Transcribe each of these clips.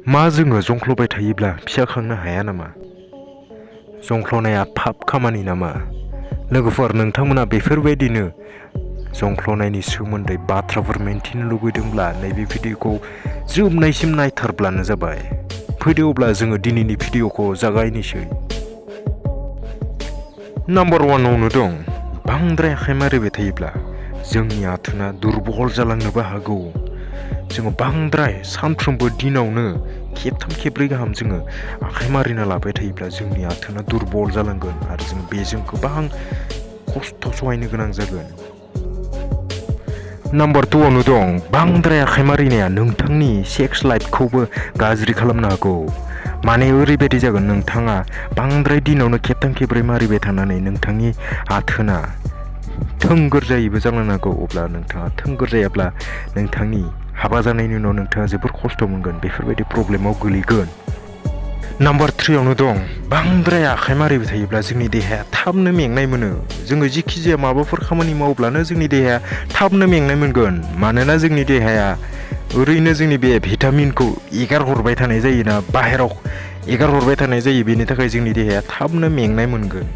मा जोङो जंख्ल'बाय थायोब्ला फिसा खांनो हाया नामा? जंख्ल'नाया पाप खामानि नामा? लोगोफोर, नोंथांमोना बेफोरबायदिनो जंख्ल'नायनि सोमोन्दै बाथ्राफोर मिन्थिनो लुगैदोंब्ला नैबे भिडिअखौ जोबनायसिम नायथारब्लानो जाबाय। फैदो अब्ला जोङो दिनैनि भिडिअखौ जागायनोसै। नाम्बार 1आवनो दं, बांद्राय आखाइ मारिबाय थायोब्ला जोंनि आथोना दुरबल जालांनोबो हागौ। जोङो बांद्राय सानफ्रोमबो दिनावनो खेबथाम खेबब्रै गाहाम जोङो आखाइ मारिना लाबाय थायोब्ला जोंनि आथोना दुरबल जालांगोन आरो जों बेजों गोबां खस्थ' सहायनो गोनां जागोन। नाम्बार 2आवनो दं, बांद्राय आखाइ मारिनाया नोंथांनि सेक्स लाइफखौबो गाज्रि खालामनो हागौ। माने ओरैबायदि जागोन, नोंथाङा बांद्राय दिनावनो खेबथाम खेबब्रै मारिबाय थानानै नोंथांनि आथोना थोंगोर जायैबो जानो हागौ। अब्ला नोंथाङा थोंगोर जायाब्ला नोंथांनि हाबा जानायनि उनाव नोंथाङा जोबोर खस्थ' मोनगोन, बेफोरबायदि प्रब्लेमाव गोलैगोन। नाम्बार 3आवनो दं, बांद्राय आखाइ मारिबाय थायोब्ला जोंनि देहाया थाबनो मेंनाय मोनो। जोङो जिखि जाया माबाफोर खामानि मावब्लानो जोंनि देहाया थाबनो मेंनाय मोनगोन। मानोना जोंनि देहाया ओरैनो जोंनि बे भिटामिनखौ एगार हरबाय थानाय जायोना, बाहेराव एगार हरबाय थानाय जायो, बेनि थाखाय जोंनि देहाया थाबनो मेंनाय मोनगोन।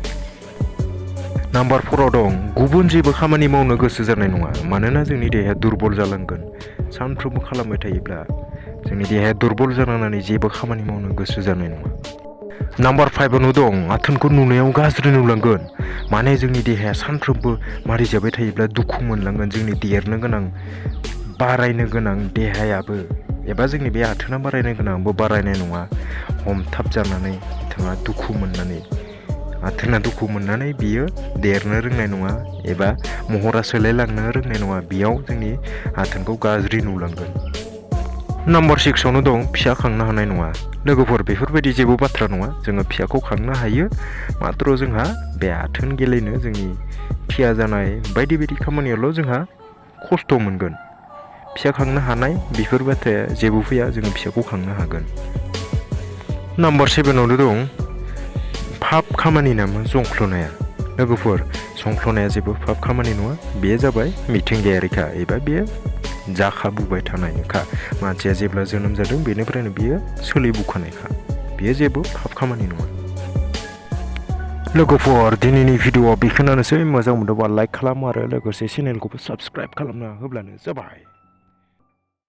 नाम्बार 4आव दं, गुबुन जेबो खामानि मावनो गोसो जानाय नङा। मानोना जोंनि देहाया दुरबल जालांगोन। सानफ्रोमबो खालामबाय थायोब्ला जोंनि देहाया दुरबल जानानै जेबो खामानि मावनो गोसो जानाय नङा। नाम्बार 5आवनो दं, आथोनखौ नुनायाव गाज्रि नुलांगोन। माने जोंनि देहाया सानफ्रोमबो मारिजाबाय थायोब्ला दुखु मोनलांगोन। जोंनि देरनो गोनां, बारायनो गोनां देहायाबो एबा जोंनि बे आथोना बारायनो गोनांबो बारायनाय नङा। हमथाब जानानै बिथाङा दुखु मोननानै, आथोना दुखु मोननानै बियो देरनो रोंनाय नङा एबा महरा सोलायलांनो रोंनाय नङा। बेयाव जोंनि आथोनखौ गाज्रि नुलांगोन। नाम्बार 6आवनो दं, फिसा खांनो हानाय नङा। लोगोफोर, बेफोरबायदि जेबो बाथ्रा नङा। जोङो फिसाखौ खांनो हायो, माथ्र' जोंहा बे आथोन गेलेनो, जोंनि फिसा जानाय बायदि बायदि खामानियावल' जोंहा खस्थ' मोनगोन। फिसा खांनो हानाय बेफोर बाथ्राया जेबो फैया, जोङो फिसाखौ खांनो हागोन। नाम्बार 7आवनो दं, पाप खामानि नामा जंख्ल'नाया? लोगोफोर, जंख्ल'नाया जेबो पाप खामानि नङा। बेयो जाबाय मिथिंगायारिखा एबा बेयो जाखाबोबाय थानायखा। मानसिया जेब्ला जोनोम जादों बेनिफ्रायनो बियो सोलिबोखानायखा। बेयो जेबो पाप खामानि नङा। लोगोफोर, दिनैनि भिडिअआ बेखिनियानोसै। मोजां मोनदोंबा लाइक खालाम आरो लोगोसे चेनेलखौबो साबस्क्राइब खालामना होब्लानो जाबाय।